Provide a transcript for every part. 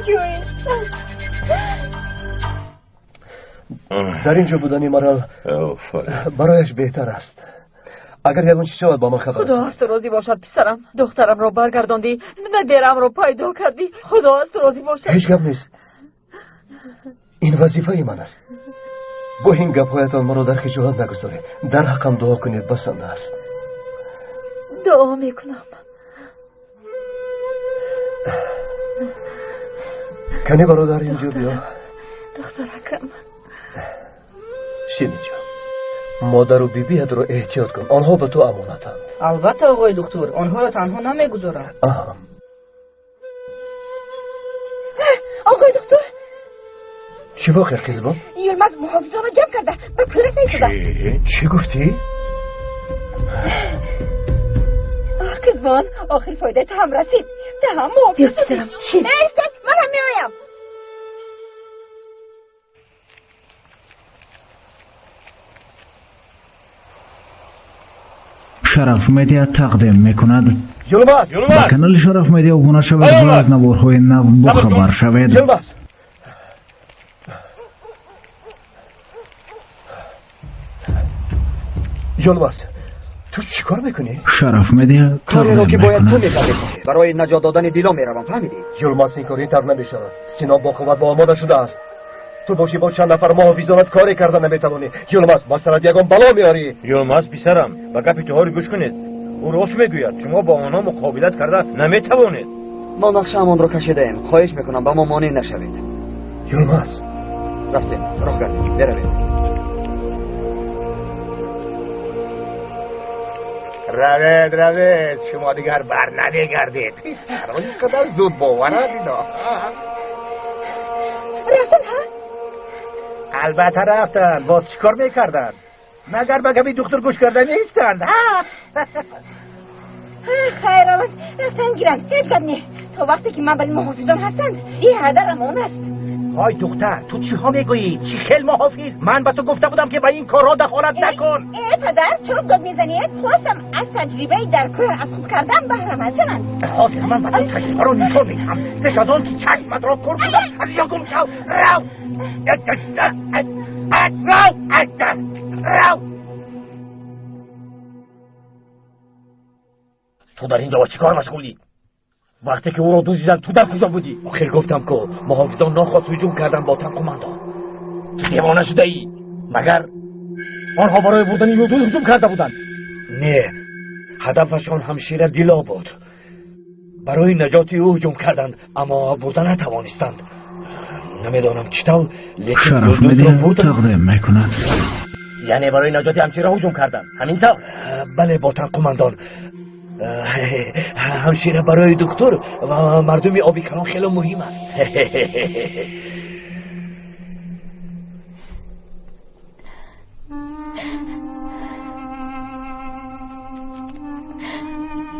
Куҷоед? Дар ин ҷо будани Марал барояш беҳтар аст. Агар ягон чиз шавад, ба ман хабар. Худо аз ту розӣ бошад, писарам. Духтарамро баргардондӣ, набераамро пайдо кардӣ. Худо аз ту розӣ бошад. Ҳеҷ гап нест. Ин вазифаи ман аст. Бо ин гапҳоятон маро дар хиҷолат нагузоред. Дар ҳаққам дуо кунед, басанда аст. Дуо мекунам. Кане бародар, инҷо биё. Духтаракам. Шин инҷо. Модару бибиятро эҳтиёт кун. Онҳо ба ту амонатанд. Албатта, оғои духтур, онҳоро танҳо намегузорам. Аҳа. Оғои духтур. Чӣ воқеа, Қизбон? Юлмаз муҳофизонро ҷамъ карда ба кӯй рафта истода. Чӣ гуфтӣ? Қизбон, охир фоидаи ту ҳам расид. Ту ҳам муҳофиз шудӣ. Истед, ман ҳам меоям. Шараф Медиа тақдим мекунад. Ба канали Шараф Медиа обуна шавед ва аз наворҳои нав бохабар шавед. Юлмаз, ту чӣ кор мекунӣ? Шараф Медиа Кореро тақдим ки бояд ту мекунад. мекардӣ. Барои наҷот додани Дило меравам, фаҳмидӣ? Юлмаз, ин кор ин тавр намешавад. Сино бо қувват ва омода шудааст. Ту бошӣ бо чанд нафар муҳофизонат коре карда наметавонӣ. Юлмаз, ба сарат ягон бало меорӣ. Юлмаз, писарам, ба гапи туҳори гӯш кунед. Ӯ рост мегӯяд, шумо бо онҳо муқобилат карда наметавонед. Мо нақшаамонро кашидаем. Хоҳиш мекунам, ба мо монеъ нашавед. Юлмаз. Рафтем, роҳ гардед, беравем. Равед, равед, шумо дигар бар намегардед. Чаро ин қадар зуд боварад ино? Рафтанд, ҳа? Албатта рафтанд. Боз чӣ кор мекарданд? Магар ба гапи духтур гӯш карда нестанд? Хайр, раванд, рафтан гиранд. Ҳеҷ гап не. То вақте ки ман бари муҳофизон ҳастанд, ин ҳадар амон аст. Ҳой духтар, ту чиҳо мегӯӣ? Чӣ хел муҳофиз? Ман ба ту гуфта будам, ки ба ин корҳо дахолат накун. Э, падар, чаро дод мезанед? Хостам аз таҷрибаи дар кӯҳ аз худ кардан баҳраманд шаванд. Ҳозир ман ба ту таҷрибаро нишон медиҳам. Пеш аз он ки чашматро кур кунам, аз инҷо гум шав. Рав! Рав! Рав! Ту дар ин ҷо ба чӣ кор машғулӣ? Вақте ки ӯро дуздиданд, ту дар куҷо будӣ? Охир гуфтам, ку муҳофизон нохост ҳуҷум карданд бо танқумандон. Ту девона шудаӣ. Магар онҳо барои бурдани юлдуз ҳуҷум карда буданд? Не, ҳадафашон ҳамшира Дило буд. Барои наҷоти ӯ ҳуҷум карданд, аммо бурда натавонистанд. Намедонам чӣ тавр, лекин Шараф юлдузро Медиа бурданд. тақдим мекунад. Яъне барои наҷоти ҳамшира ҳуҷум карданд, ҳамин тавр? Бале, бо танқумандон. Ҳамшира барои духтур ва мардуми оби калон хеле муҳим аст.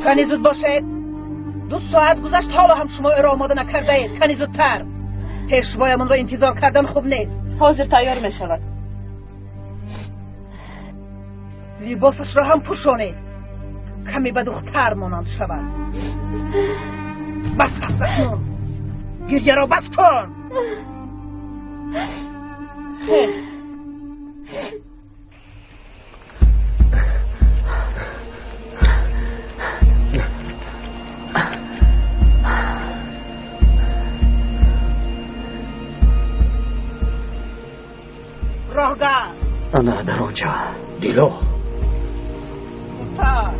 Кани зуд бошед. 2 соат гузашт, ҳоло ҳам шумо ӯро омода накардаед. Кани зудтар. Пешвоямонро интизор кардан хуб нест. Ҳозир тайёр мешавад. Либосашро ҳам пӯшонед. Каме ба духтар монанд шавад. Бас аст акнун. Гирьяро бас кун. Роҳгар. Ана дар он ҷо. Дило. Зудтар.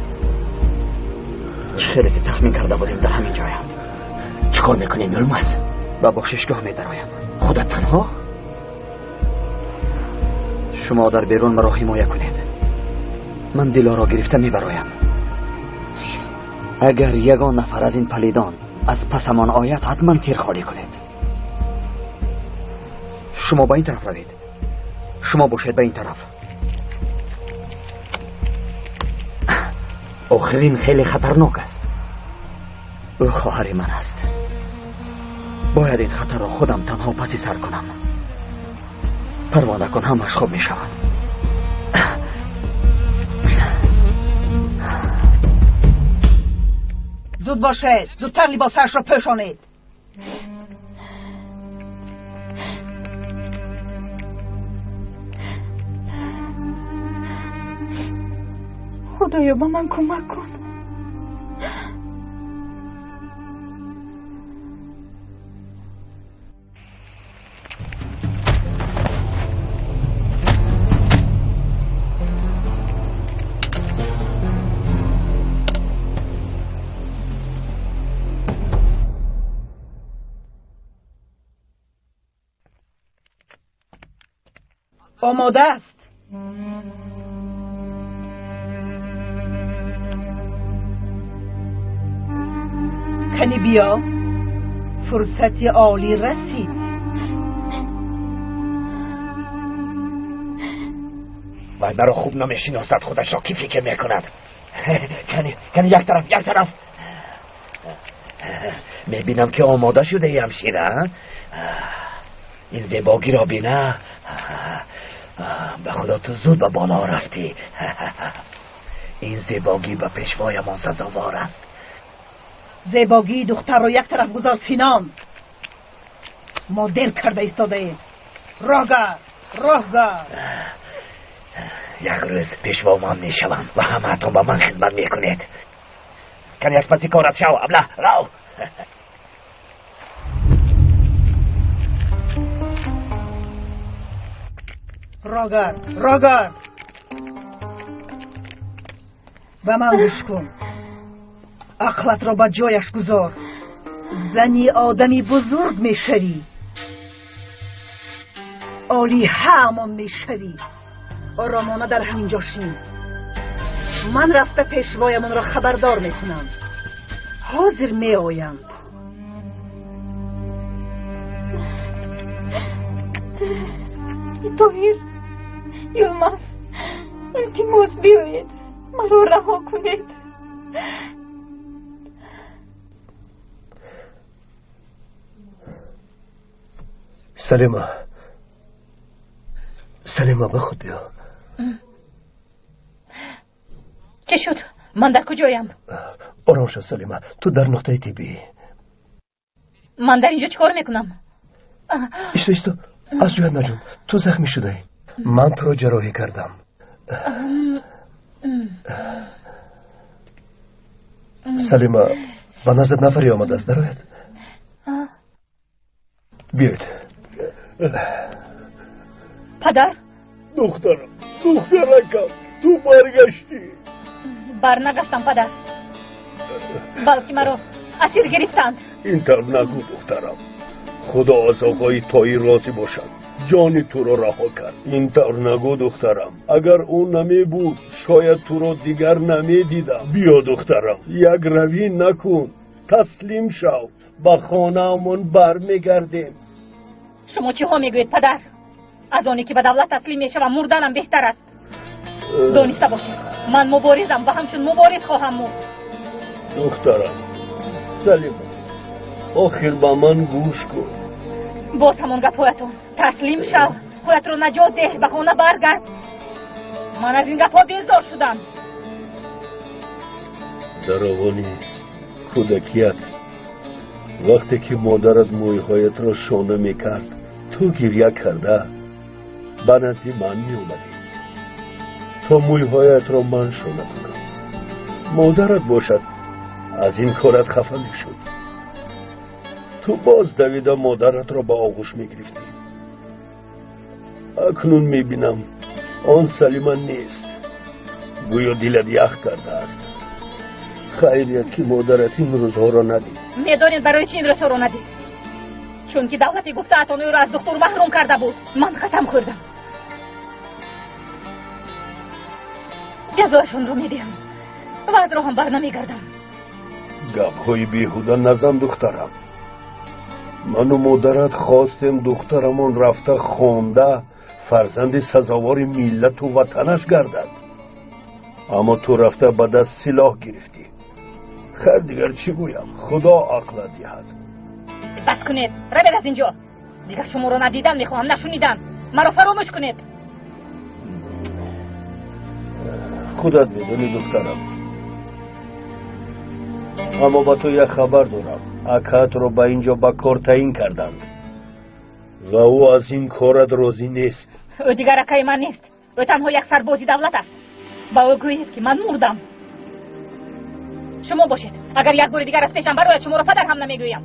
Чӣ хеле ки тахмин карда будем, дар ҳамин ҷоянд. Чӣ кор мекунем, Юлмаз? Ба бохшишгоҳ медароям. Худат танҳо? Шумо дар берун маро ҳимоя кунед. Ман Дилоро гирифта мебароям. Агар ягон нафар аз ин палидон аз пасамон ояд, ҳатман тир холӣ кунед. Шумо ба ин тараф равед. Шумо бошед ба ин тараф. Охирин хеле хатарнок аст. Ӯ хоҳари ман аст. Бояд ин хатарро худам танҳо паси сар кунам. Парво накун, ҳамаш хуб мешавад. Зуд бошед, зудтар либосашро пӯшонед. Худоё, ба ман кӯмак кун. آماده است. کنی بیا، فرصت عالی رسید. وای مرا خوب نمیشناسد، خودش را کی فکر میکند. کنی یک طرف، یک طرف. میبینم که آماده شده ای همشیره. این زیباگی را بینه، به خدا تو زود به بالا رفتی. این زیباگی به پیشوایمان سزاوار است. زیباگی دختر رو یک طرف گذار سینان. ما دل کرده ایستاده ایم. راهگر، راهگر. یک روز پیشوامان میشوم و همه تان به من خدمت میکنید. کنی از پسی کارت شو ابله، رو. راگر، راگر، به من گوش کن. عقلت را به جایش گذار. زنی آدمی بزرگ میشوی، عالی همان میشوی. آرامانه در همین جا شین. من رفته پیشوایمان را خبردار میکنم. حاضر میآیند. тоҳир, Юлмаз, илтимос биёед, маро раҳо кунед. Салима, Салима, ба худ биё. Чӣ шуд? Ман дар куҷоям? Ором шав Салима, ту дар нуқтаи тиббӣ. Ман дар инҷо чӣ кор мекунам? Исто, исто, аз ҷоят наҷун, ту захмӣ шудаӣ. Ман туро ҷарроҳӣ кардам. Салима, ба наздат нафаре омадааст, дарояд? Биёед. Падар? Духтарам, духтаракам, ту баргаштӣ. Барнагаштам падар, балки маро асир гирифтанд. Ин тавр нагӯ духтарам. Худо аз оқои Тоҳир розӣ бошад. Ҷони туро раҳо кард. Ин тавр нагӯ духтарам. Агар ӯ намебуд, шояд туро дигар намедидам. Биё духтарам, як равӣ накун, таслим шав, ба хонаамон бармегардем. Шумо чиҳо мегӯед падар? Аз оне ки ба давлат таслим мешавам, мурданам беҳтар аст. Дониста бошед, ман муборизам ва ҳамчун мубориз хоҳам мурд. Духтарам, Салима, охир ба ман гӯш кун. Боз ҳамон гапҳоятон. Таслим шав, худатро наҷот деҳ, ба хона баргард. Ман аз ин гапҳо безор шудам. Дар овони кӯдакият, вақте ки модарат мӯйҳоятро шона мекард, ту гиря карда ба назди ман меомадӣ то мӯйҳоятро ман шона кунам. Модарат бошад аз ин корат хафа мешуд. Ту боз давида модаратро ба оғӯш мегирифтӣ. Акнун мебинам он Салима нест, гӯё дилат ях кардааст. Хайрият ки модарат ин рӯзҳоро надид. Медонед барои чӣ ин рӯзҳоро надид? Чунки давлати гуфтаатон ӯро аз духтур маҳрум карда буд. Ман қасам хӯрдам, ҷазояшонро медиҳам ва аз роҳам барнамегардам. Гапҳои беҳуда назан духтарам. Ману модарат хостем духтарамон рафта хонда фарзанди сазовори миллату ватанаш гардад. Аммо ту рафта ба даст силоҳ гирифтӣ. Хайр, дигар чӣ гӯям? Худо ақлат диҳад. Бас кунед, равед аз инҷо. Дигар шуморо надидан мехоҳам, нашунидан. Маро фаромӯш кунед. Худат медонӣ духтарам. Аммо ба ту як хабар дорам. Акаатро ба инҷо ба кор таъин карданд ва ӯ аз ин корат розӣ нест. Ӯ дигар акаи ман нест. Ӯ танҳо як сарбози давлат аст. Ба ӯ гӯед, ки ман мурдам. Шумо бошед, агар як бори дигар аз пешам барояд, шуморо падар ҳам намегӯям.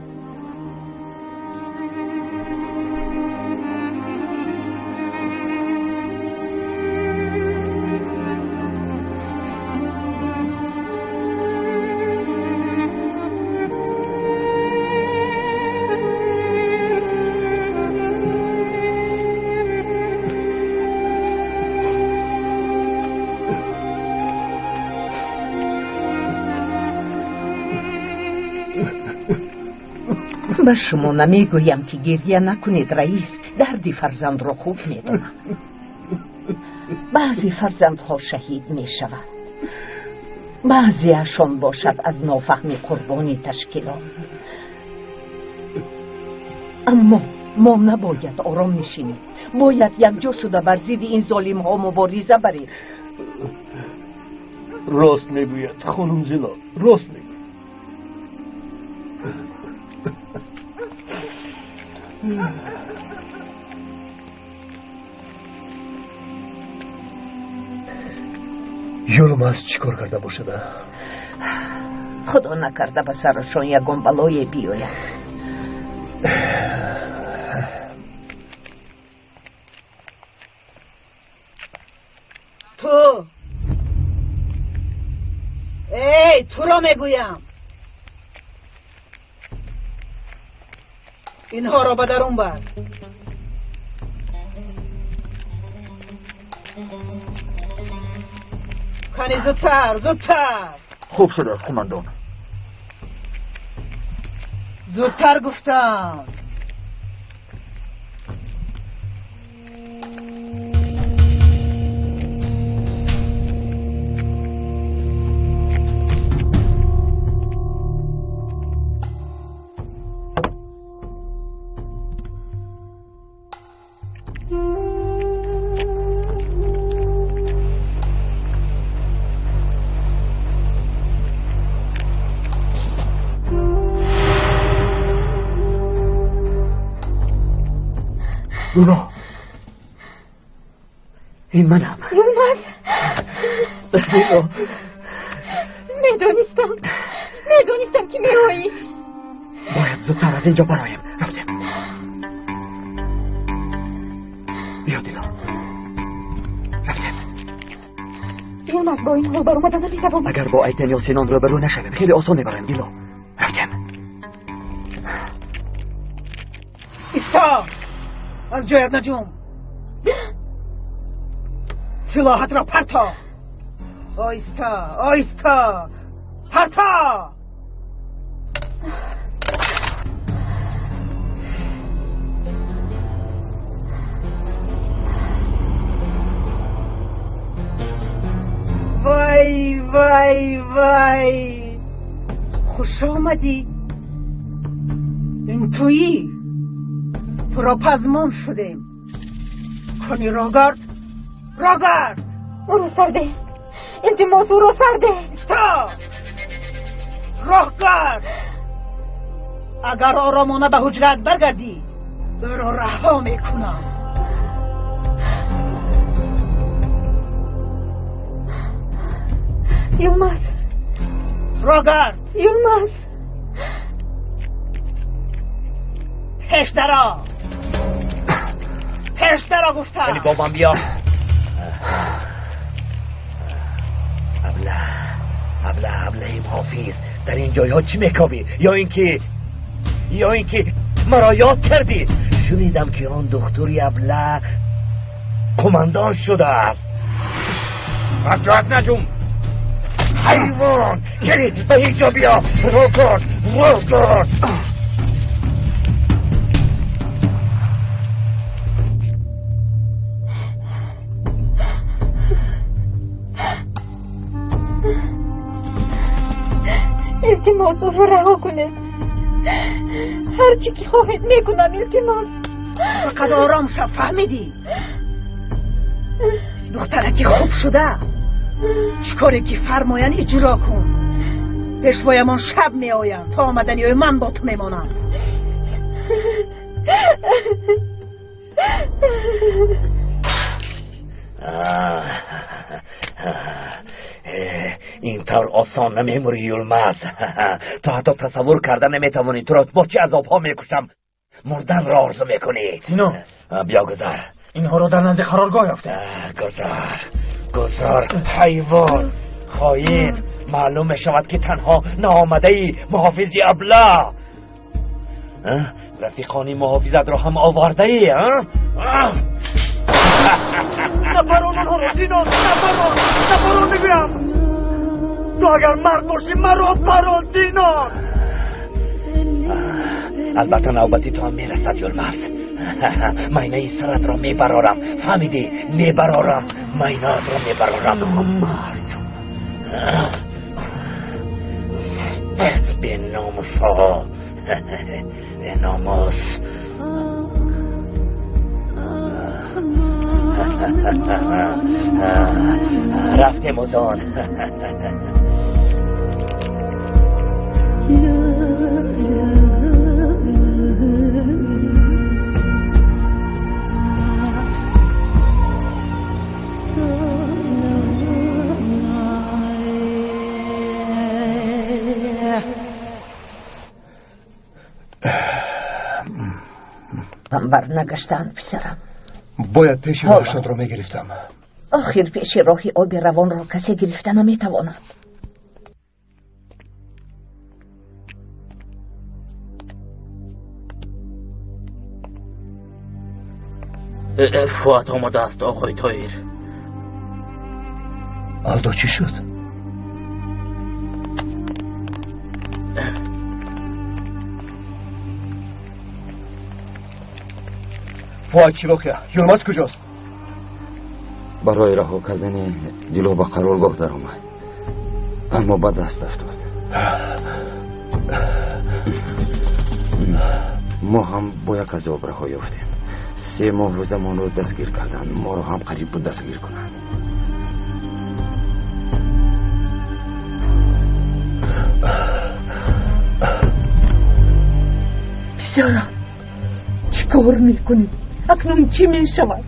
Ба шумо намегӯям, ки гирья накунед, раис. Дарди фарзандро хуб медонам. Баъзе фарзандҳо шаҳид мешаванд, баъзеашон бошад аз нофаҳми қурбони ташкилот. Аммо мо набояд ором нишинем, бояд якҷо шуда бар зидди ин золимҳо мубориза барем. Рост мегӯяд хонум Зило, рост мегӯяд. Юлмаз чӣ кор карда бошад? Худо накарда ба сарашон ягон балое биёяд. Ту, эй, туро мегӯям, инҳоро ба дарун бар. Кани зудтар, зудтар. Хуб шудааст, қумандон. Зудтар гуфтам. Луно, ин манам. Юлмаз, медонистам, медонистам, ки меоӣ. Бояд зудтар аз инҷо бароем. Рафтем. Биё, Дило, рафтем. Юлмаз, бо ин ҳол баромада наметавонам. Агар бо Айтен ё Синон рӯбарӯ нашавем, хеле осон мебароем. Дило, рафтем. Исто! Аз ҷоят наҷум. Силоҳатро парто. Оҳиста, оҳиста, парто. Вай, вай, вай, хуш омадӣ. Ин туӣ? Туро пазмон шудем. Кани рогард, рогард. Ӯро сарде, илтимос, ӯро сарде. Исто! Роҳгард! Агар оромона ба ҳуҷраат баргардӣ, ӯро раҳо мекунам. Юлмаз, рогард. Юлмаз, пеш даро, пеш даро гуфтам. Вале бо ман биё. Абла, абла, аблаи муҳофиз, дар ин ҷойҳо чӣ мекобӣ? Ё ин ки маро ёд кардӣ? Шунидам, ки он духтури абла қумандон шудааст. Аз ҷоят наҷум, ҳайвон! Келид, ба ин ҷо биё. Ро кун, ро кун. Илтимос, ӯро раҳо кунед. Ҳар чӣ ки хоҳед мекунам, илтимос. Фақат ором шав, фаҳмидӣ? Духтараки хуб шуда, чӣ коре ки фармоянд иҷро кун. Пешвоямон шаб меоянд, то омадани ӯ ман бо ту мемонам. Ин тавр осон намемурӣ, Юлмаз. Ту ҳатто тасаввур карда наметавонӣ туро бо чӣ азобҳо мекушам. Мурданро орзу мекунӣ. Сино, биё гузар. Инҳоро дар назди қароргоҳ ёфтем. Гузар, гузар, ҳайвон, хоин. Маълум мешавад ки танҳо наомадаи муҳофизи абла. Рафиқони муҳофизатро ҳам овардаӣ. Набарон онҳоро, Сино, набарон, набарон мегӯям. Ту агар мард бошӣ маро барон, Сино. Албатта навбати ту ҳам мерасад, Юлмаз. Майнаи саратро мебарорам, фаҳмидӣ? Мебарорам, майнаатро мебарорам. Номард. Беномусҳо, беномус. Рафтем, озон. Барнагаштаанд, писарам. Бояд пеши роҳашонро мегирифтам. Охир пеши роҳи оби равонро касе гирифта наметавонад. Фуат омадааст, оғои Тоир. Алдо, чӣ шуд? Фуат, чӣ воқеа? Юлмаз куҷост? Барои раҳо кардани Дило ба қароргоҳ даромад, аммо ба даст афтод. Мо ҳам бо як азоб раҳо ёфтем. 3 моҳ рӯзамонро дастгир карданд, моро ҳам қариб буд дастгир кунанд. Писарам, чӣ кор мекунӣ? Акнун чӣ мешавад?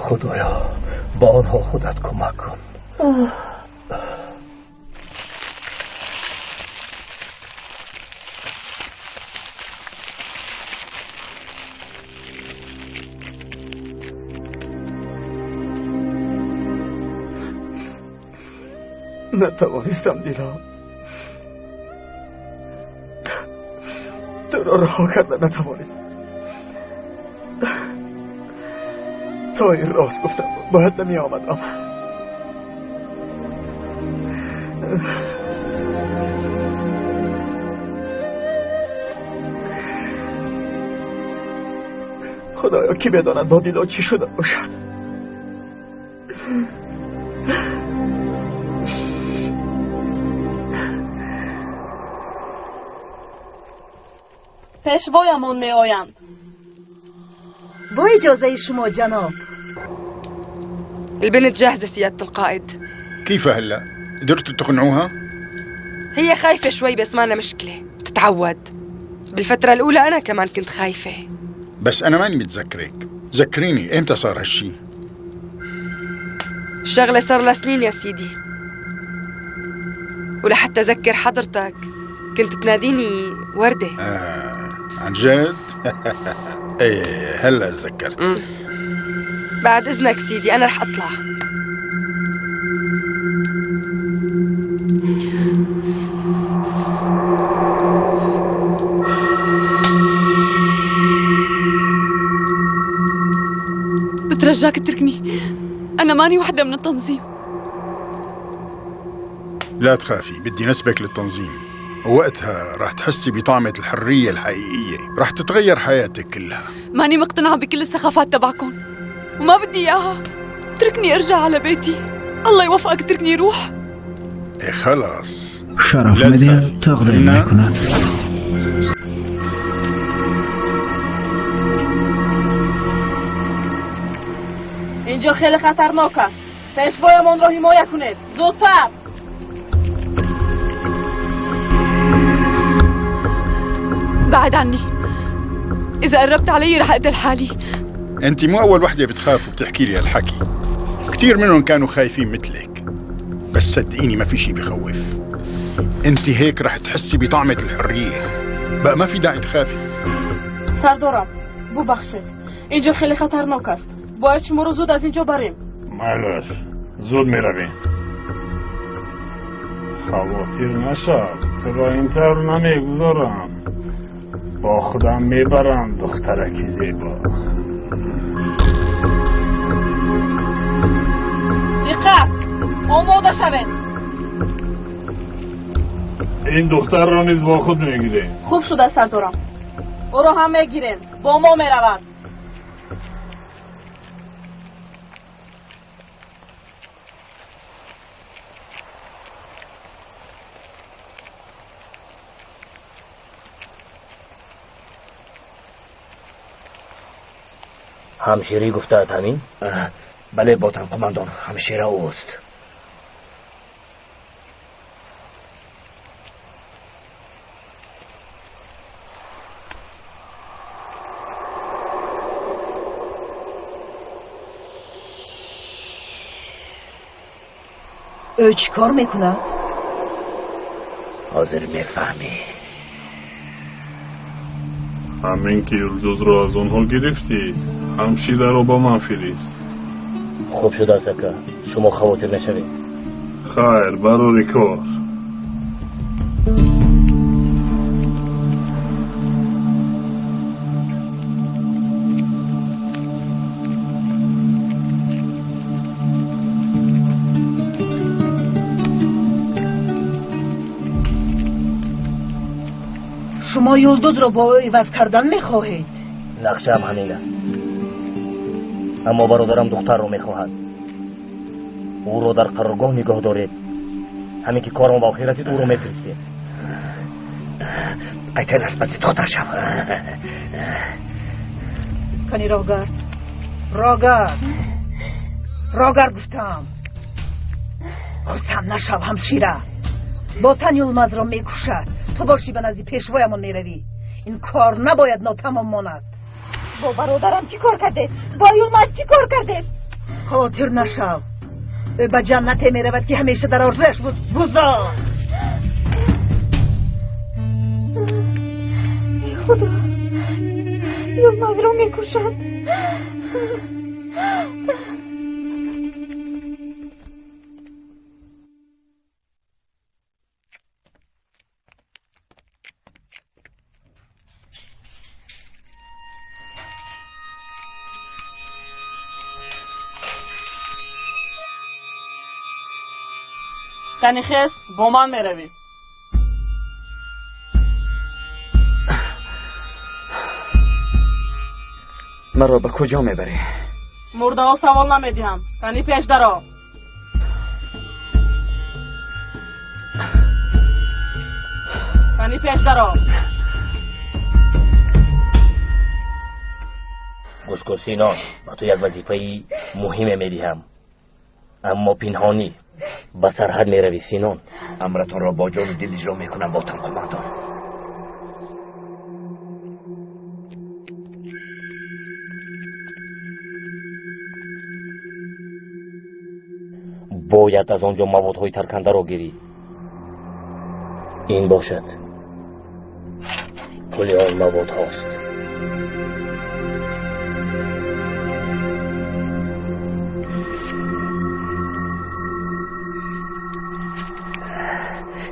Худоё, ба онҳо худат кӯмак кун. Натавонистам, Дило. Туро раҳо карда натавонистам. Тоир рост гуфтам, бояд намеомадам. Худоё, кӣ медонад бо Дило чӣ шуда бошад. Пешвоямон меоянд. Бо иҷозаи шумо, ҷаноб. البنت جاهزة سيادة القائد. كيف هلا؟ قدرتوا تقنعوها؟ هي خايفة شوي بس ما لنا مشكلة، بتتعود. بالفترة الأولى أنا كمان كنت خايفة. بس أنا ماني متذكرك، ذكريني إمتى صار هالشي؟ الشغلة صار لها سنين يا سيدي. ولحتى أذكر حضرتك كنت تناديني وردة. عن جد؟ ايه هلا تذكرت. بعد إذنك سيدي أنا رح أطلع. بترجاك اتركني، أنا ماني وحدة من التنظيم. لا تخافي، بدي نسبك للتنظيم، ووقتها رح تحسي بطعمة الحرية الحقيقية، رح تتغير حياتك كلها. ماني مقتنعة بكل السخافات تبعكم وما بدي إياها. اتركني أرجع على بيتي، الله يوفقك، اتركني روح. إيه خلاص. شرف مدیا تقدیم میکند. اینجا خیلی خطرناک است. پیشوایمان را حمایت کنید. زودتر. بعد عني، إذا قربت علي رح أقتل حالي. انت مو اول وحده بتخاف وبتحكي لي هالحكي، كثير منهم كانوا خايفين مثلك، بس صدقيني ما في شيء بخوف. انت هيك رح تحسي بطعمة الحرية، بقى ما في داعي تخافي. سردارم ببخشید، اینجا خیلی خطرناک است، باید شما رو زود از اینجا بریم. مایلش زود میرویم. خواطر نشو، تو را اینطور نمیگذارم، با خودم میبرم دخترکی زیبا. دقت، آماده شوید. این دختر را نیز با خود میگیریم. خوب شده سردارم، او را هم میگیریم، با ما میرود. همشیری گفته همین؟ بله باتن قماندان، همشیره اوست. او چی کار میکند؟ حاضر میفهمی. همین که یلدوز رو از آنها گرفتی، همشیره رو با من فریست. خوب شده است که شما خواطر نشوید. خیر، برای کار. شما یلدوز را با او عوض کردن میخواهید؟ نقشه هم همین است، اما برادرم دختر رو میخواهد. او رو در قرارگاه نگاه دارید، همین که کارم به آخر رسید او رو میفرستید. قیتن از پس دختر شو. کنی راگرد، راگرد، راگرد گفتم. خرسند نشو همشیره، با تن یلمز را میکشد. تو باشی به نزدی پیشوایمان میروی. این کار نباید ناتمام ماند. با برادرم چی کار کردید؟ با یلمز چی کار کردید؟ خاطر نشو، او به جنت میرود که همیشه در آرزویش بود. گذار. ای خدا، یلمز را میکشد. تنی خیز، با من میروی. مرا به کجا میبری؟ مرده ها سوال نمیدهم، تنی پیش درا. تنی پیش درا. گوش کن سینا، با تو یک وظیفه مهم میدهم، اما پنهانی. به سرحد میروی سینان. امرتان را با جان و دل اجرا میکنم باتن قماندان. باید از آنجا موادهای ترکنده را گیری. این باشد پول آن مواد هاست.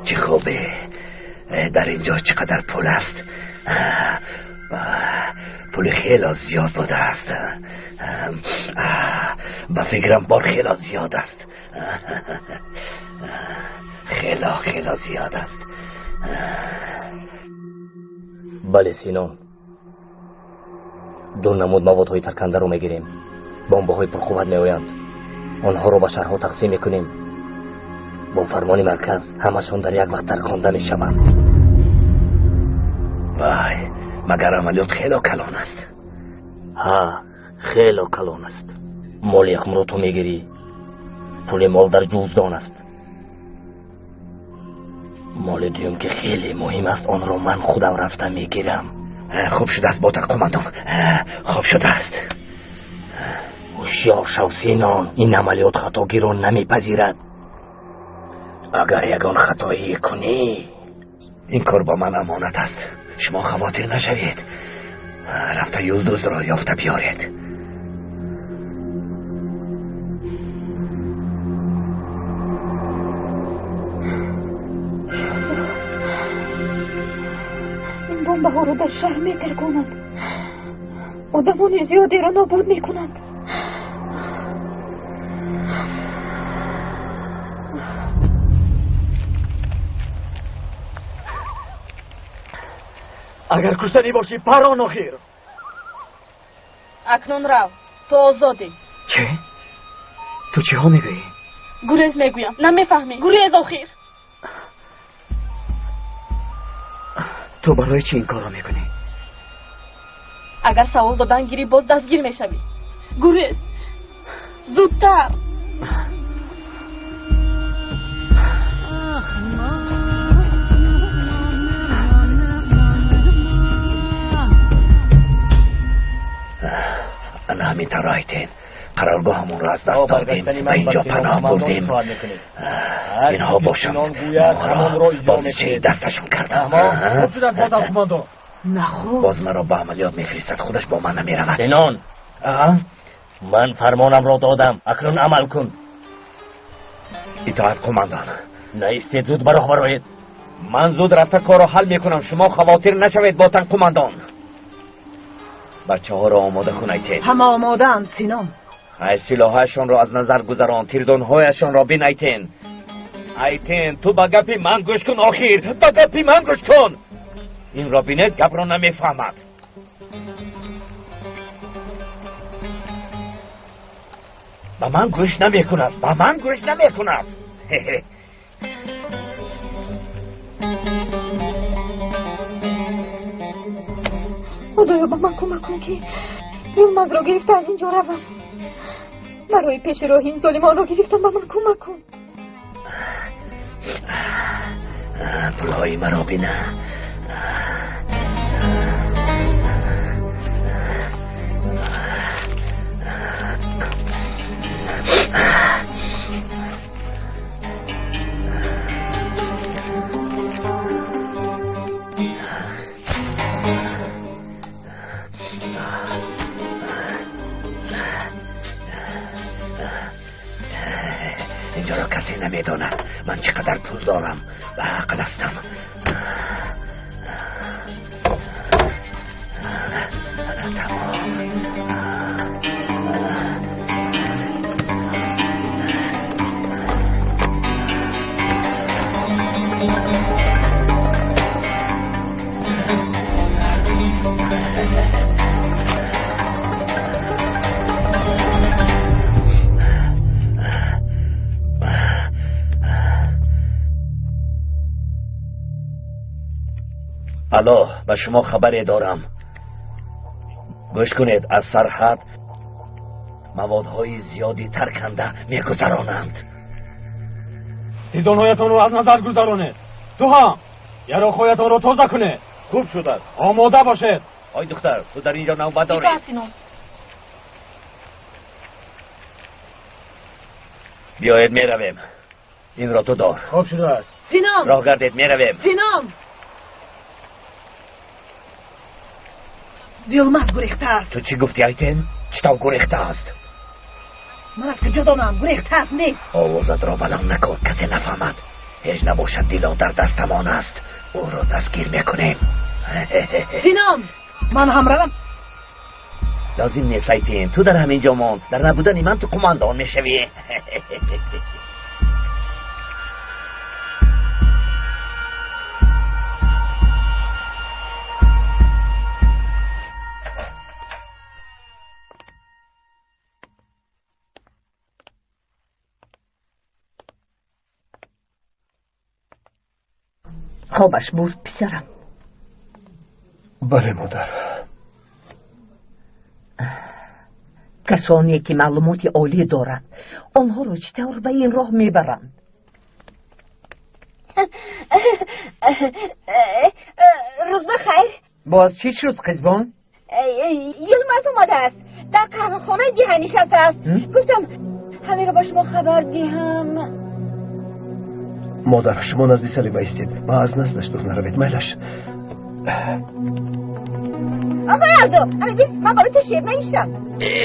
چه خوبه، در اینجا چقدر پول است. پول خیلی زیاد بوده است. به فکرم بار خیلی زیاد است. خیلی خیلی زیاد است. بله سینا، دو نمود موادهای ترکنده رو میگیریم. بمب‌های پرقوت میآیند، آنها رو به شهرها تقسیم میکنیم. با فرمان مرکز همشان در یک وقت ترکانده میشوند. وای، مگر عملیات خیلی کلان است. ها، خیلی کلان است. مال یکم رو تو میگیری، پول مال در جزدان است. مال دوم که خیلی مهم است، آن را من خودم رفته میگیرم. خوب شده است باتن قماندان، خوب شده است. Ҳушёр шав Синон, ин амалиёт хатогиро намепазирад. Агар ягон хатоӣ кунӣ, ин кор ба ман амонат аст. Шумо хавотир нашавед. Рафта Юлдузро ёфта биёред. Ин бомбаҳоро дар шаҳр метарконанд. Одамони зиёдеро нобуд мекунанд. Агар куштанӣ бошӣ, парон охир. Акнун рав, ту озодӣ. Чӣ? Ту чиҳо мегӯӣ? Гурез мегӯям, намефаҳмӣ. Гурез охир. Ту барои чӣ ин корро мекунӣ? Агар савол додан гирӣ, боз дастгир мешавӣ. Гурез, зудтар. Ана ҳамин тавр, Айтен, қароргоҳамонро аз даст додем ва инҷо паноҳ бурдем. Инҳо бошанд моро бозичаи дасташон карданд. Боз маро ба амалиёт мефиристад, худаш бо ман намеравад. Синон, ман фармонамро додам, акнун амал кун. Итоат, қумандан. Наистед, зуд ба роҳ бароед. Ман зуд рафта корро ҳал мекунам, шумо хавотир нашавед, ботан қумандон. Бачаҳоро омода кун, Айтен. Ҳама омодаанд, Синон. Ай, силоҳҳояшонро аз назар гузарон, тирдонҳояшонро бин, Айтен. Айтен, ту ба гапи ман гӯш кун, охир, ба гапи ман гӯш кун. Инро бинед, гапро намефаҳмад. Ба ман гӯш намекунад, ба ман гӯш намекунад. Худоё, ба ман кӯмак кун, ки Юлмазро гирифта аз ин ҷо равам. Барои пеши роҳи ин золимонро гирифтам, ба ман кӯмак кун. Пулҳои маро бина. Инҷоро касе намедонад ман чӣ қадар пул дорам. Ба ақл ҳастам. Алло, ба шумо хабаре дорам. Гӯш кунед, аз сарҳад маводҳои зиёди тарканда мегузаронанд. Тирдонҳоятонро аз назар гузаронед. Ту ҳам яроқҳоятонро тоза кунед. Хуб шудааст, омода бошед. Ой духтар, ту дар инҷо навбат дорӣ. Биёед, меравем. Инро ту дор. Хуб шудааст. Синон, роҳ гардед, меравем. Синон, Йилмаз гурехтааст. Ту чӣ гуфтӣ, Айтен? Чӣ тавр гурехтааст? Ман аз куҷо донам? Гурехтааст, нест. Овозатро баланд накун, касе нафаҳмад. Ҳеҷ набошад, Дило дар дастамон аст. Ӯро дастгир мекунем. Синон, ман ҳам равам. Лозим нест, Айтен, ту дар ҳамин ҷо мон. Дар набудани ман ту қумандон мешавӣ. Хобаш бурд, писарам? Бале, модар. Касоне ки маълумоти олӣ доранд, онҳоро чӣ тавр ба ин роҳ мебаранд? Рӯз ба хайр. Боз чӣ шуд, қизбон? Йилмаз омадааст. дар қаҳвахонаи деҳа нишастааст. Гуфтам ҳаминро ба шумо хабар диҳам. Модар, шумо назди Салима истед ва аз наздаш дур наравед, майлаш. Оқои Ялдо, ана бин, ман барои ту шеър навиштам.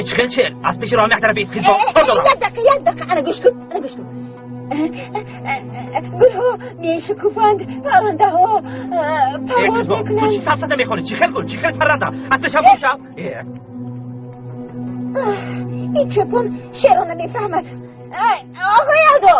Чӣ хел шеър? Аз пеши роҳам як тараф ист, қизбо. Як дақиқа, як дақиқа, ана гӯш кун, ана гӯш кун. Гулҳо мешукуфанд, паррандаҳо парвоз мекунанд. Ту чӣ сафсата мехонӣ? Чӣ хел гул, чӣ хел парранда? Аз пешам бошам. Ин чӯпон шеърро намефаҳмад. Оқои Ялдо!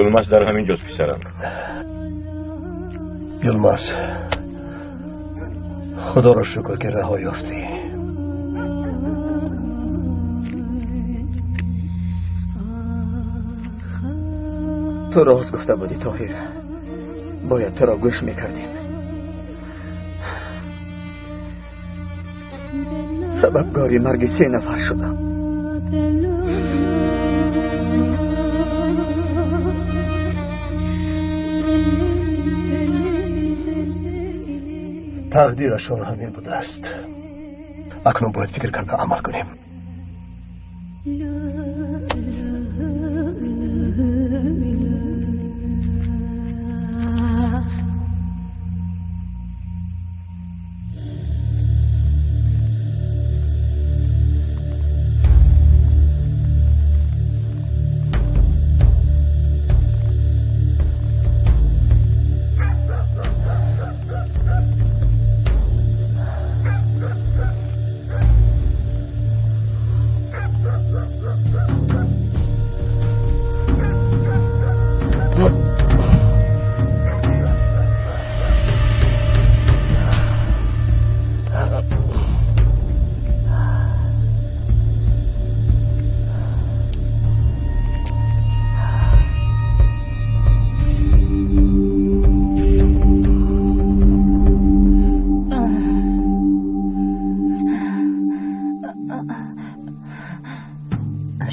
Юлмас дар ҳамин ҷост, писарам. Юлмас, худоро шукр ки раҳо ёфтӣ. Ту рост гуфта будӣ, Тоҳир. Бояд туро гӯш мекардем. Сабабгори марги се нафар шудам. Тақдирашон ҳамин будааст. Акнун бояд фикр карда амал кунем.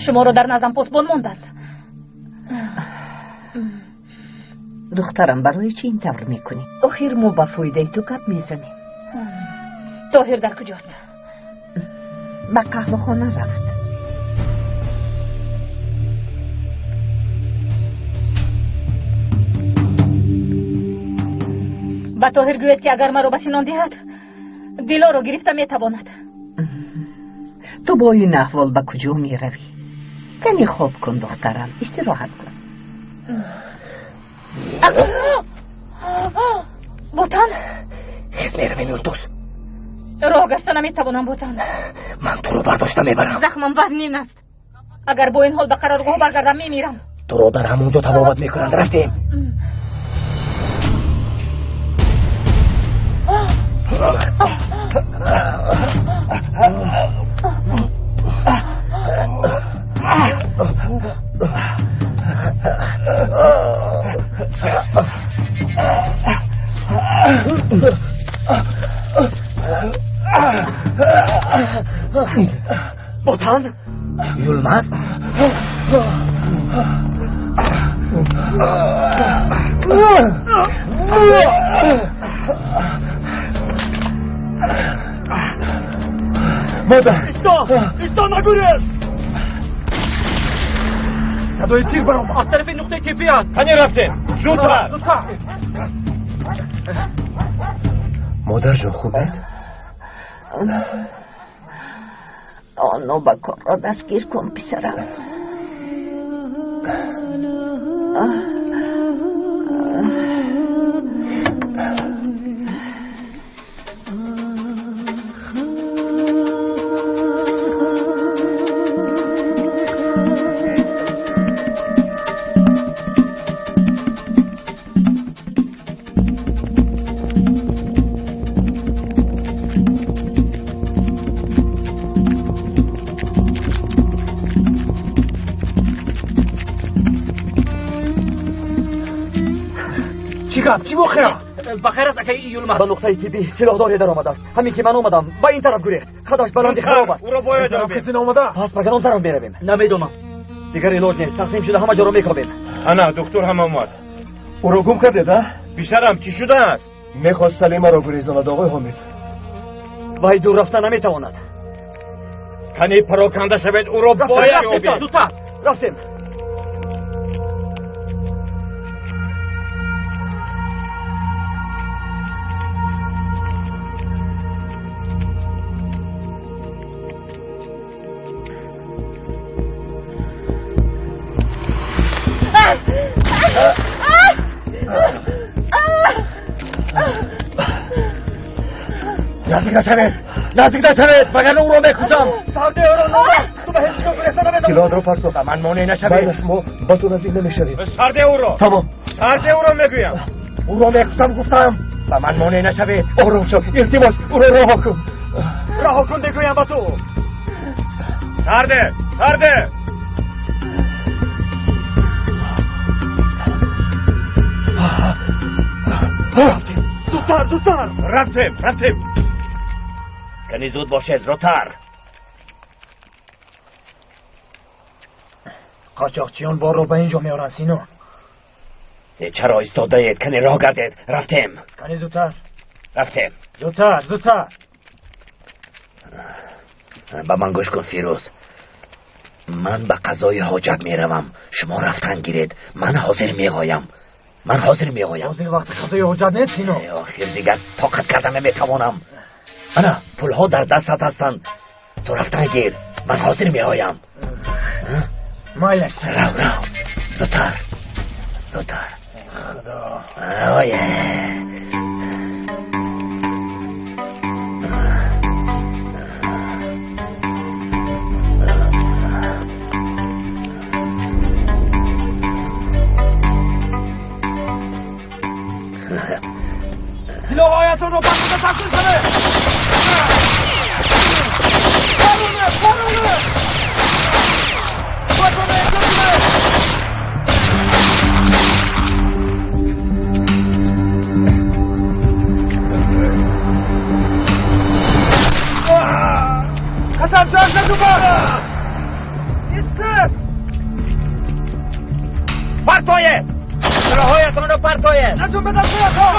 Шуморо дар наздам посбон монданд. Духтарам, барои чӣ ин тавр мекунӣ? Охир мо ба фоидаи ту гап мезанем. Тоҳир дар куҷост? Ба қаҳвахона рафт. Ба Тоҳир гӯед ки агар маро ба Синон диҳад, Дилоро гирифта метавонад. Ту бо ин аҳвол ба куҷо меравӣ? Каме хоб кун, духтарам, истироҳат кун. Ботан? Хез меравем, Юлдуз. Роҳ гашта наметавонам, Ботан. Ман туро бардошта мебарам. Захмам вазнин аст. Агар бо ин ҳол ба қароргоҳ баргардам, мемирам. Туро дар ҳамон ҷо табобат мекунанд. Рафтем. Ботан? Юлмаз? Модар! Исто! Исто, нагурез! Садои тир баромад. Аз тарафи нуқтаи тиббӣ аст. Қани рафтем? Зудтар! Зудтар! Модарҷон, хубед? Он нобакорро дастгир кун, писарам. Чӣ воқеа? Ба хайр аст, акаи Юлмаз? Ба нуқтаи тиббӣ силоҳдоре даромадааст. Ҳамин ки ман омадам, ба ин тараф гурехт. Қадаш баланди хароб аст. Ӯро бояд ёбем. Касе наомада? Пас ба кадом тараф меравем? Намедонам. Дигар илоҷ нест. Тақсим шуда ҳама ҷоро мекобем. Ана духтур ҳам омад. Ӯро гум кардед, а? Писарам, чӣ шудааст? Мехост Салимаро гурезонад, оғои Ҳомид. Вай дур рафта наметавонад. Кани пароканда шавед, ӯро бояд ёбед. Зудтар рафтем. Наздик нашавед, наздик нашавед, вагарна ӯро мекушам. Сарде ӯро номад, ту ба ҳеҷ ҷо гурехта наметавонӣ. Силоҳатро партоф. Ба ман монеъ нашавед. Байлаш, мо ба ту наздик намешавем. Сарде ӯро. Тамом. Сарде ӯро мегӯям. Ӯро мекушам, гуфтам. Ба ман монеъ нашавед. Ором шав, илтимос, ӯро раҳо кун. Раҳо кун мегӯям ба ту. Сарде, сарде. Рафтем, зудтар, зудтар. Рафтем, рафтем. Кани зуд бошед, зудтар. Қочоқчиён борро ба ин ҷо меоранд, Сино. Чаро истодаед? Кани роҳ гардед. Рафтем. Кани зудтар. Рафтем. Зудтар, зудтар. Ба ман гӯш кун, Фирӯз. Ман ба қазои ҳоҷат меравам. Шумо рафтан гиред. Ман ҳозир меоям. Ман ҳозир меоям. Ҳозир вақти қазои ҳоҷат нест, Сино. Охир дигар тоқат карда наметавонам. Ана, пулҳо дар дастат ҳастанд. Ту рафтан гир. Ман ҳозир меоям. Майлаш. Рав, рав. Зудтар. Зудтар. Худо. Ой. Силоҳҳоятонро ба худа таслим шавед. Пароне, пароне! Худатонро эҳтиёт кунед. Хасанҷон, задубор! Истед! Партоед! Силоҳҳоятонро партоед! Наҷум ба дастҳоятон!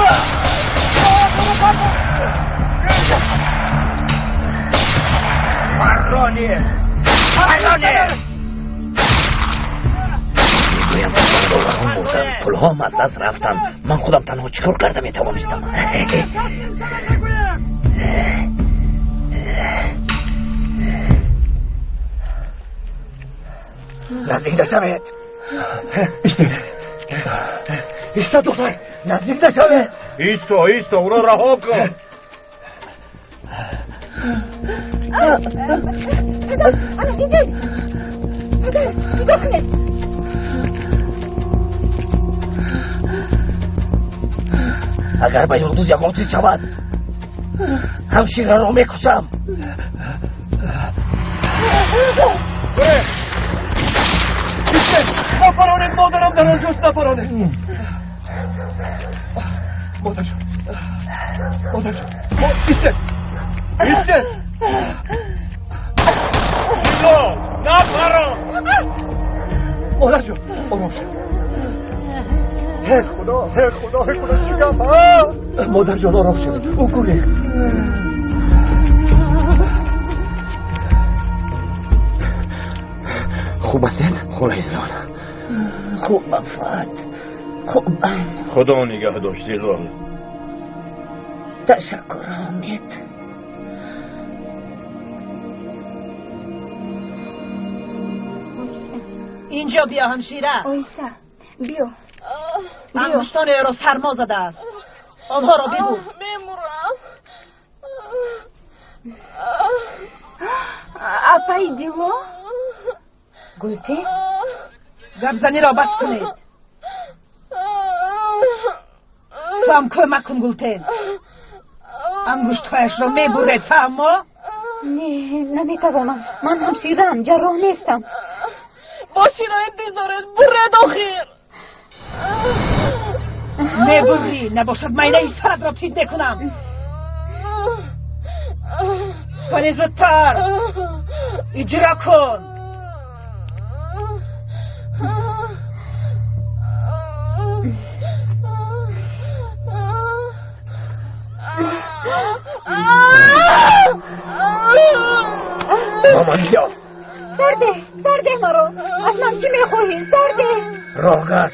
Парроне! Парроне! Мегӯям, ҷанговарон мурданд, пулҳоам аз даст рафтанд. Ман худам танҳо чӣ кор карда метавонистам? Наздик нашавед. Истед. Исто, духтар, наздик нашавед. Исто, исто, ӯро раҳо кун. Падар, ана дидед? Падар, нигоҳ кунед. Агар ба Юлдуз ягон чиз шавад, ҳамшираро мекушам. Истед! Напаронед, модарам дар он ҷост, напаронед. Модарҷон, модарҷон, истед! Истед! Дило, напарон! Модарҷон, ором шав. Ҳе Худо, ҳе Худо, ҳе Худо, чӣ гап? Модарҷон, ором шавед. Ӯ гурехт. Хуб ҳастед, хола Излон? Хубам, Фуад, хубам. Худо нигаҳ дошт, Зилол. Ташаккур, Ҳомид. Инҷо биё, ҳамшира. Оҳиста биё. Ангуштони ӯро сармо задааст. Онҳоро бибур. Мемурам. Апаи Дило? Гултин? Гапзаниро бас кунед. Туам кӯмак кун, Гултен. Ангуштҳояшро мебуред, фаҳмо? Не, наметавонам. Ман ҳамшираам, ҷарроҳ нестам. Бо шиноят бизоред, буред охир. Мебурӣ, набошад майнаи саратро тит мекунам. Вале зудтар иҷро кун. Ба ман биё. Сарде, сарде маро. Аз ман чӣ мехоҳӣ? Сарде. Роҳгар.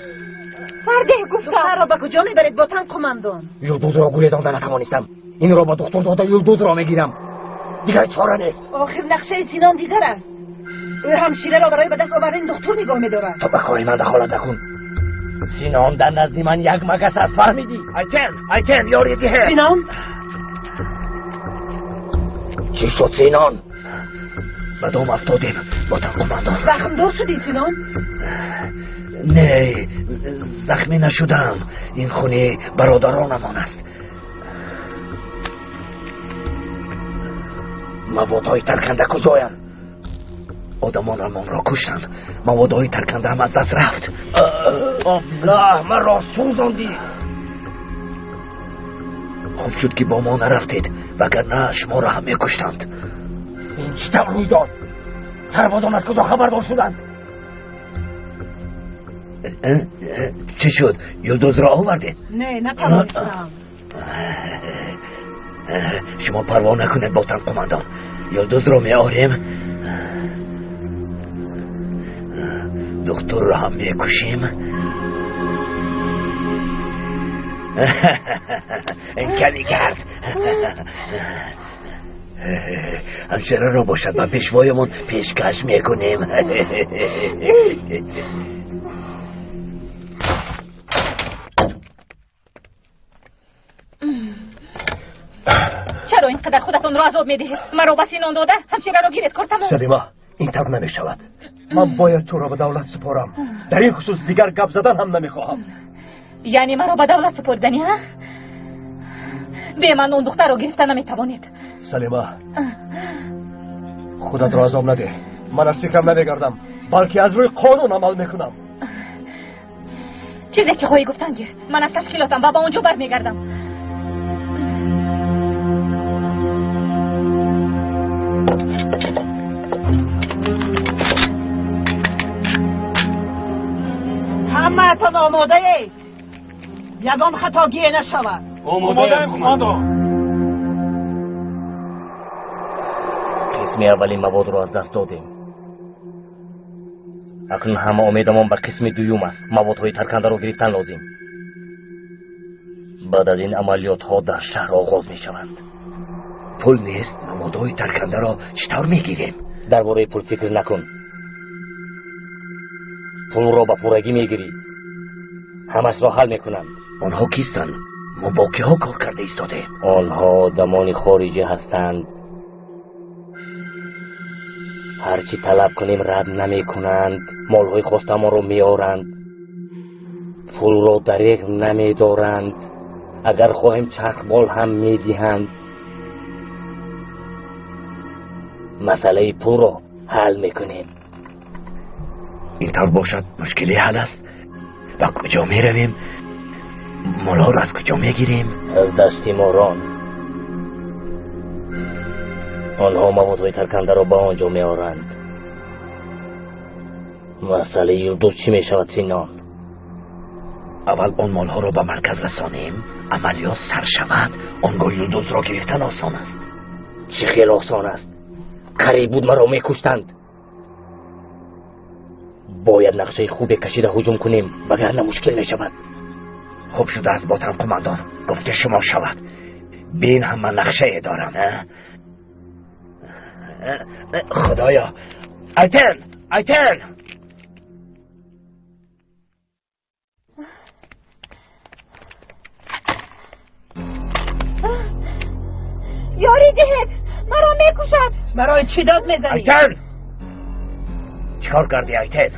Сарде гуфтам. Духтарро ба куҷо мебаред, Ботан қумандон? Юлдузро гурезонда натавонистам. Инро ба духтур дода Юлдузро мегирам. Дигар чора нест. Охир нақшаи Синон дигар аст. Ӯ ҳамшираро барои ба даст овардани духтур нигоҳ медорад. Ту ба кори ман дахолат накун. Синон дар назди ман як магас аст, фаҳмидӣ? Айтен, Айтен, ёри диҳе. Синон? Чӣ шуд, Синон? Ба дом афтодем, Ботан қумандон. Захмдор шудӣ, Синон? Не, захмӣ нашудам. Ин хуни бародаронамон аст. Маводҳои тарканда куҷоянд? Одамонамонро куштанд. Маводҳои таркандаам аз даст рафт. Аллоҳ, маро сӯзондӣ. Хуб шуд, ки бо мо нарафтед, вагарна шуморо ҳам мекуштанд. Ин чӣ тавр рӯй дод? Сарбозон аз куҷо хабардор шуданд? Чӣ шуд? Юлдузро овардед? Не, натавонистам. Шумо парво накунед, Ботан қумандон. Юлдузро меорем, духтурро ҳам мекушем. Кани кард. Ҳамшираро бошад ба пешвоямон пешкаш мекунем. Чаро ин қадар худатонро азоб медиҳед? Маро ба Синон дода, ҳамшираро гиред, кор тамом. Салима, ин тавр намешавад. Ман бояд туро ба давлат супорам. Дар ин хусус дигар гап задан ҳам намехоҳам. Яъне маро ба давлат супориданӣ, ҳа? Бе ман он духтарро гирифта наметавонед. Салима, худатро азоб надеҳ. Ман аз фикрам намегардам, балки аз рӯи қонун амал мекунам. Чизе ки хоҳӣ гуфтан гир. Ман аз ташкилотам ва ба он ҷо бармегардам. Ҳамаатон омодаед? Ягон хатогие нашавад. Омодаем, қумандон. Қисми аввали маводро аз даст додем. Акнун ҳама умедамон ба қисми дуюм аст. Маводҳои таркандаро гирифтан лозим. Баъд аз ин амалиётҳо дар шаҳр оғоз мешаванд. Пул нест, маводҳои таркандаро чӣ тавр мегирем? Дар бораи пул фикр накун. Пулро ба пуррагӣ мегирӣ. Ҳамашро ҳал мекунанд. Онҳо кистанд? Мо бо киҳо кор карда истодаем? Онҳо одамони хориҷӣ ҳастанд. Ҳар чӣ талаб кунем рад намекунанд. Молҳои хостамонро меоранд. Пулро дареғ намедоранд. Агар хоҳем чархбол ҳам медиҳанд. Масъалаи пулро ҳал мекунем. Ин тавр бошад, мушкилӣ ҳал аст. Ба куҷо меравем? Молҳоро аз куҷо мегирем? Аз дасти морон. Онҳо маводҳои таркандаро ба он ҷо меоранд. Масъалаи Юлдуз чӣ мешавад, Синон? Аввал он молҳоро ба марказ расонем, амалиёт сар шавад, он гоҳ Юлдузро гирифтан осон аст. Чӣ хел осон аст? Қариб буд маро мекуштанд. Бояд нақшаи хубе кашида ҳуҷум кунем, вагарна мушкил мешавад. Хуб шудааст, Ботан қумандон. Гуфти шумо шавад. Бин, ҳама нақшае дорам. Худоё! Айтен! Айтен! Ёрӣ диҳед! Маро мекушад! Барои чӣ дод мезанӣ? Айтен! Чӣ кор кардӣ, Айтен?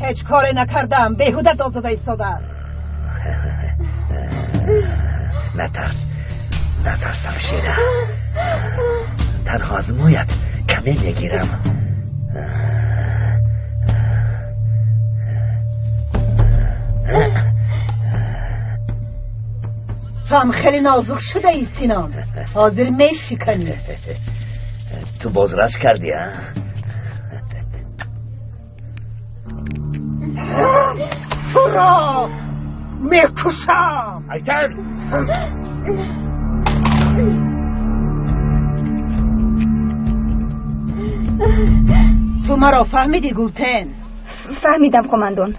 Ҳеҷ коре накардам. Беҳуда дод зада истодааст. Натарс, натарс, ҳамшира. Танҳо аз мӯят каме мегирам. Ту ҳам хеле нозук шудаӣ, Синон. Ҳозир мешиканӣ. Ту бозрас кардӣ, а? Туро мекушам. Айтен! Ту маро фаҳмидӣ, Гултен? Фаҳмидам, қомандон.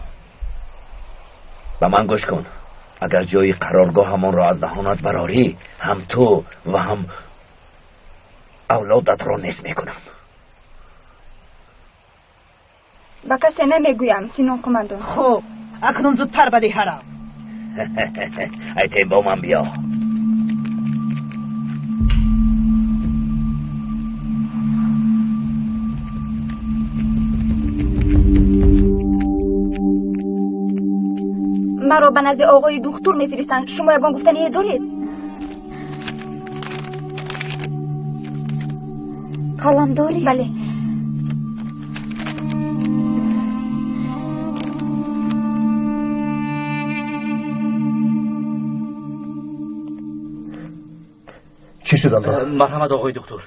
Ба ман гӯш кун. Агар ҷои қароргоҳамонро аз даҳонат барорӣ, ҳам ту ва ҳам авлодатро нест мекунам. Ба касе намегӯям, Синон қомандон. Хуб, акнун зудтар ба деҳа рав. Айтен, бо ман биё. Маро ба назди оғои духтур мефиристанд. Шумо ягон гуфтание доред? Қалам дорӣ? Бале. Чӣ шуд, Алло? Марҳамат, оғои духтур.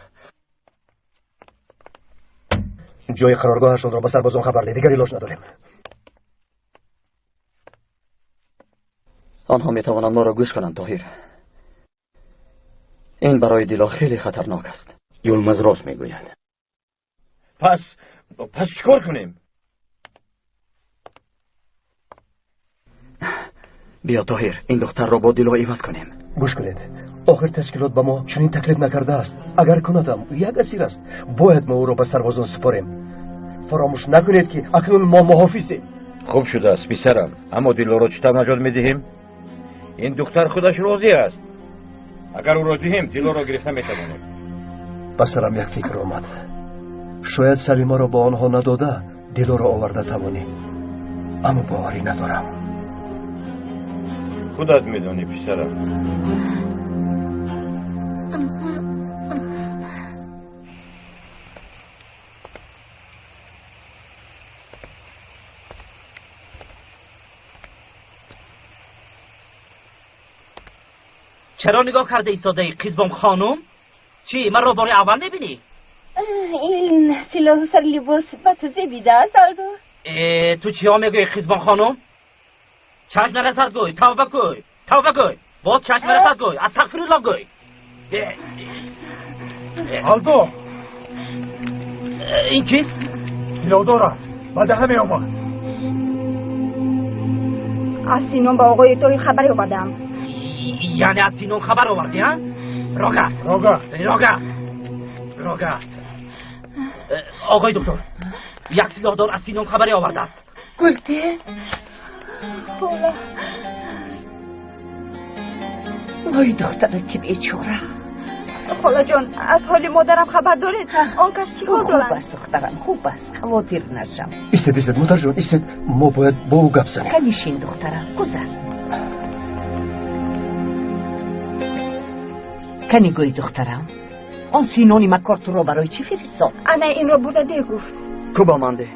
Ҷои қароргоҳашонро ба сарбозон хабар деҳ, дигар илоҷ надорем. Онҳо метавонанд моро гӯш кунанд, Тоҳир. Ин барои Дило хеле хатарнок аст. Юлмаз рост мегӯяд. Пас чӣ кор кунем? Биё, Тоҳир, ин духтарро бо Дило иваз кунем. Гӯш кунед, охир ташкилот ба мо чунин таклиф накардааст. Агар кунадам, ӯ як асир аст. Бояд мо ӯро ба сарбозон супорем. Фаромӯш накунед, ки акнун мо муҳофизем. Хуб шудааст, писарам, аммо Дилоро чӣ тавр наҷот медиҳем? Ин духтар худаш розӣ аст. Агар ӯро диҳем, Дилоро гирифта метавонем. Ба сарам як фикр омад. Шояд Салимаро ба онҳо надода, Дилоро оварда тавонем. Аммо боварӣ надорам. Худат медонӣ, писарам. Чаро нигоҳ карда истодаӣ, Қизбон хонум? Чӣ, маро бори аввал мебинӣ? Ин силоҳу сарлибос ба ту зебидааст, Алдо. Ту чиҳо мегӯӣ, Қизбон хонум? Чашм нарасад гӯй, тавба гӯй, тавба гӯй. Боз чашм нарасад гӯй, астағфируллоҳ гӯй. Алдо! Ин кист? Силоҳдор аст, ба даҳа меомад. Аз Синон ба оғои Тоҳир хабаре овардаам. Яъне аз Синон хабар овардӣ, а? Рогард! Рогард! Рогард! Рогард! Оғои духтур, як силоҳдор аз Синон хабаре овардааст. Гултен? Хола. Вой, духтараки бечора. Холаҷон, аз ҳоли модарам хабар доред? Он кас чӣ ҳол доранд? Хуб аст, духтарам, хуб аст, хавотир нашав. Истед, истед, модарҷон, истед, мо бояд бо ӯ гап занем. Канишин, духтарам, гузар. Кани гӯй, духтарам, он Синони макор туро барои чӣ фиристод? Ана инро бурда деҳ гуфт. Ку ба ман деҳ.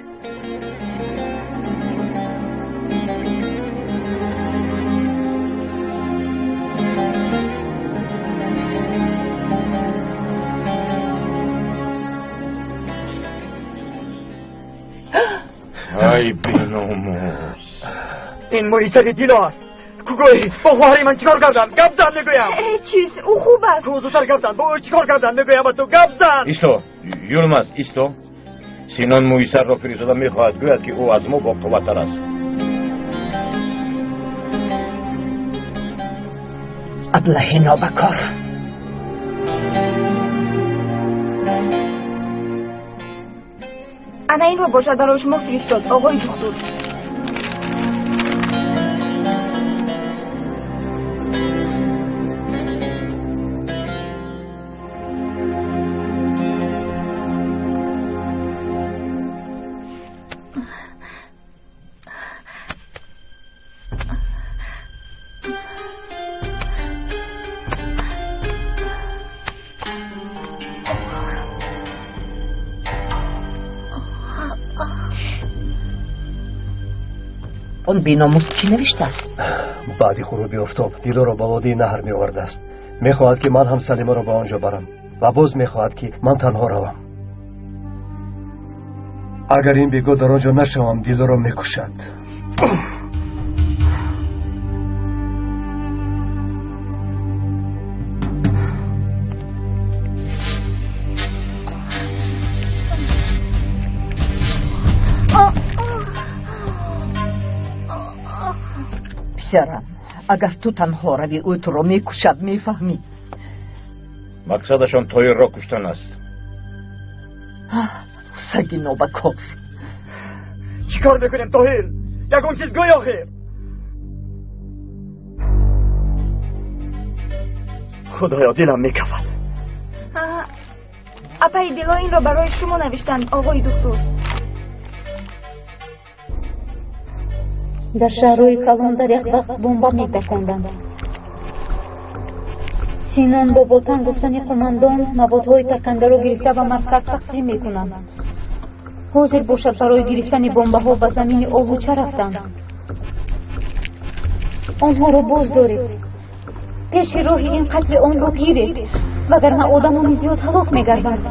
Ай беномус! Ин мӯи сари Дило аст. Кугӯй, бо хоҳари ман чӣ кор карданд? Гап зан, мегӯям. Ҳеҷ чиз, ӯ хуб аст. Ку зудтар гап зан, бо ӯ чӣ кор карданд? Мегӯям ба ту, гап зан. Исто, Юлмаз, исто. Синон мӯи сарро фиристода мехоҳад гӯяд, ки ӯ аз мо боқувваттар аст. Аблаҳи нобакор. Ана инро бошад барои шумо фиристод, оғои духтур. Он беномус чӣ навиштааст? Баъди ғуруби офтоб Дилоро ба водии наҳр меовардааст. Мехоҳад, ки ман ҳам Салимаро ба он ҷо барам ва боз мехоҳад, ки ман танҳо равам. Агар ин бегоҳ дар он ҷо нашавам, Дилоро мекушад. Писарам, агар ту танҳо равӣ, ӯ туро мекушад, мефаҳмӣ? Мақсадашон Тоҳирро куштан аст. Саги нобакор. Чӣ кор мекунем, Тоҳир? Ягон чиз гӯй охир. Худоё, дилам мекафад. Апаи Дило инро барои шумо навиштанд, оғои духтур. Дар шаҳрҳои калон дар як вақт бомба метарконданд. Синон бо ботан гуфтани қумандон маводҳои таркандаро гирифта ба марказ тақсим мекунанд. Ҳозир бошад барои гирифтани бомбаҳо ба замини Олуча рафтанд. Онҳоро боз доред. Пеши роҳи ин қатли омро гиред, вагарна одамони зиёд ҳалок мегарданд.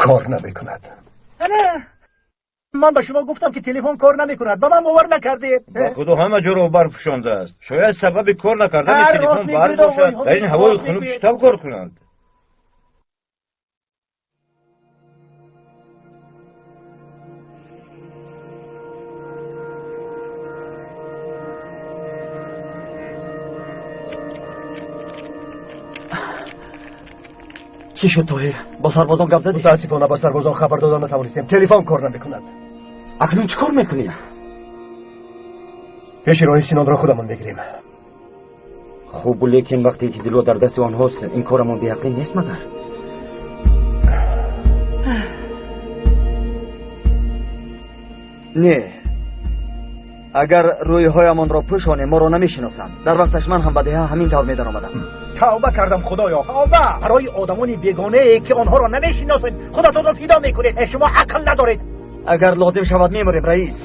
Кор намекунад. Ман ба шумо гуфтам, ки телефон кор намекунад, ба ман бовар накардед. Ба худо, ҳама ҷоро барф пӯшондааст. Шояд сабаби кор накардани телефон барф бошад. Дар ин ҳавои хунук чӣ тавр кор кунанд? Чӣ шуд, Тоҳир? Бо сарбозон гап задӣ? Мутаассифона, ба сарбозон хабар дода натавонистем. Телефон кор намекунад. Акнун чӣ кор мекунӣ? Пеши роҳи Синонро худамон мегирем. Хуб, лекин вақте ки Дило дар дасти онҳост, ин корамон беақлӣ нест магар? Не, агар рӯйҳоямонро пӯшонем, моро намешиносанд. Дар вақташ ман ҳам ба деҳа ҳамин тавр медаромадам. Тавба кардам, худоё, тавба! Барои одамони бегонае, ки онҳоро намешиносед, худатонро фидо мекунед. Шумо ақл надоред. Агар лозим шавад, мемурем, раис.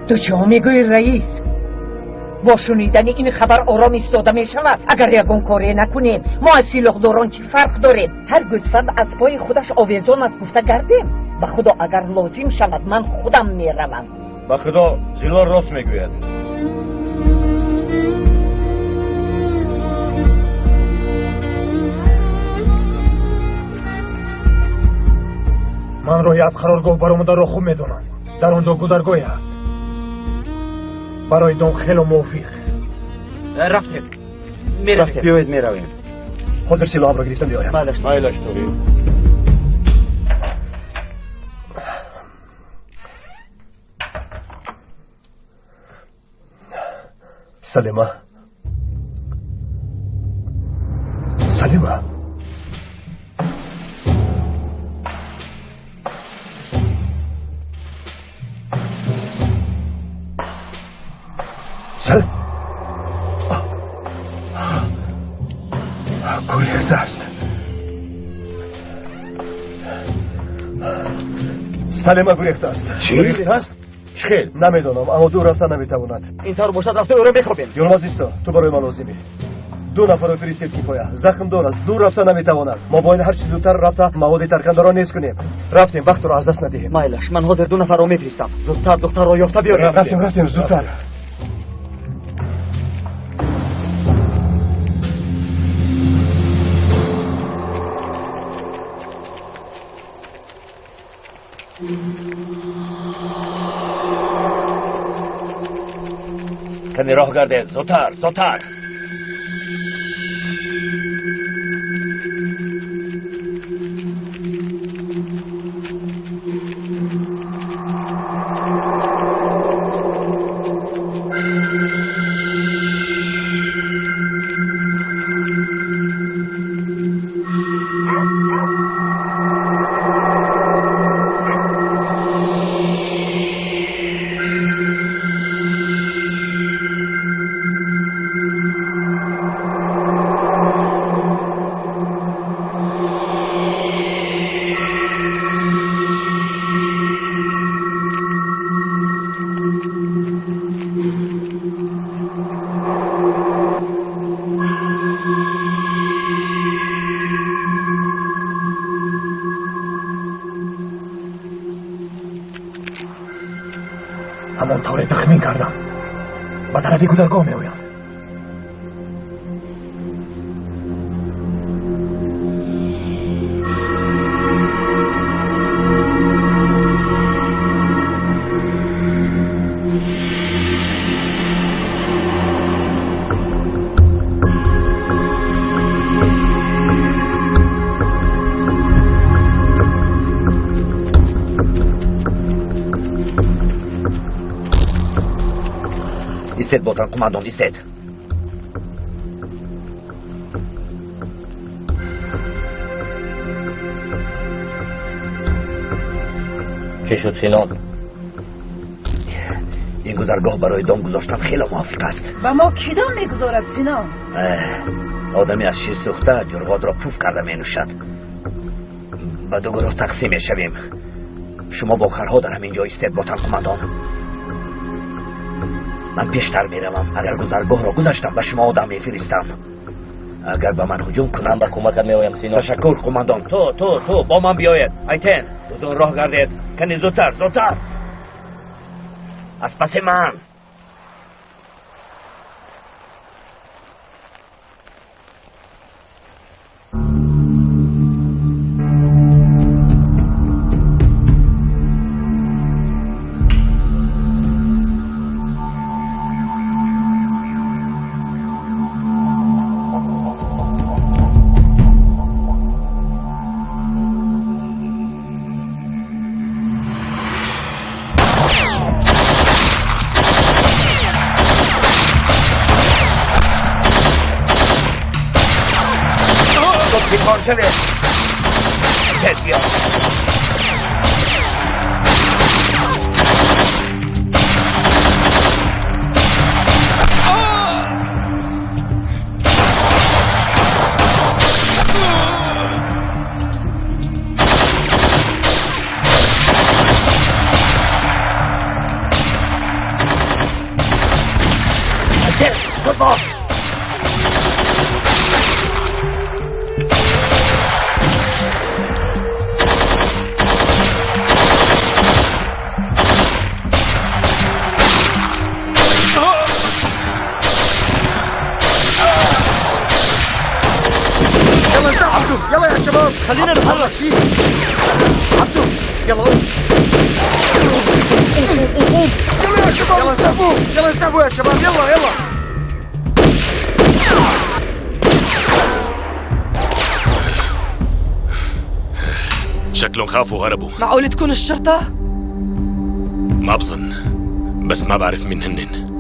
Ту чӣ мегӯӣ, раис? Бо шунидани ин хабар ором истода мешавад. Агар ягон коре накунем, мо аз силоҳдорон чӣ фарқ дорем? Ҳар гӯсфанд аз пои худаш овезон аст, гуфта гардем. Ба худо, агар лозим шавад, ман худам меравам. Ба худо, Зило рост мегӯяд. Ман роҳи аз қароргоҳ баромадаро хуб медонам. Дар он ҷо гузаргоҳе ҳаст. Барои дом хело мувофиқ. Рафтем, меравем. Биёед, меравем. Ҳозир силоҳамро гирифта меоям. Майлаш, Тоҳир. Салима, Салима, гурехтааст. Салима гурехтааст. Чӣ гурехтааст? Чӣ хел? Намедонам, аммо дур рафта наметавонад. Ин тавр бошад, рафта ӯро мехобем. Юлмаз, исто, ту барои ман лозимӣ. Ду нафарро фиристед, кифоя. Захмдор аст, дур рафта наметавонад. Мо бояд ҳарчи зудтар рафта маводи таркандаро нез кунем. Рафтем, вақтро аз даст надиҳем. Майлаш, ман ҳозир ду нафарро мефиристам. Зудтар духтарро ёфта биёрем. Рафтем, рафтем, зудтар. Каме роҳ гардед, зудтар, зудтар. Ҳамон тавре тахмин кардам, ба тарафи гузаргоҳ меоянд. Истед, ботан қумандон, истед. Чӣ шуд, Синон? Ин гузаргоҳ барои дом гузоштан хеле мувофиқ аст. Ба мо кӣ дом мегузорад, Синон? Одаме аз шир сӯхта ҷурғотро пуф карда менӯшад. Ба ду гурӯҳ тақсим мешавем. Шумо бо харҳо дар ҳамин ҷо истед, ботан қумандон. Ман пештар меравам. Агар гузаргоҳро гузаштам, ба шумо одам мефиристам. Агар ба ман ҳуҷум кунанд, ба кӯмакат меоям, Сино. Ташаккур, қумандон. Ту, ту, ту бо ман биёед. Айтен, узун роҳ гардед. Кани зудтар, зудтар. Аз паси ман. خلينا نتحرك شيء. عبدو يلا قوم قوم قوم قوم، يلا يا شباب، يلا انسحبوا، يلا انسحبوا يا شباب، يلا يلا. شكلهم خافوا وهربوا. معقول تكون الشرطة؟ ما بظن، بس ما بعرف مين هنن.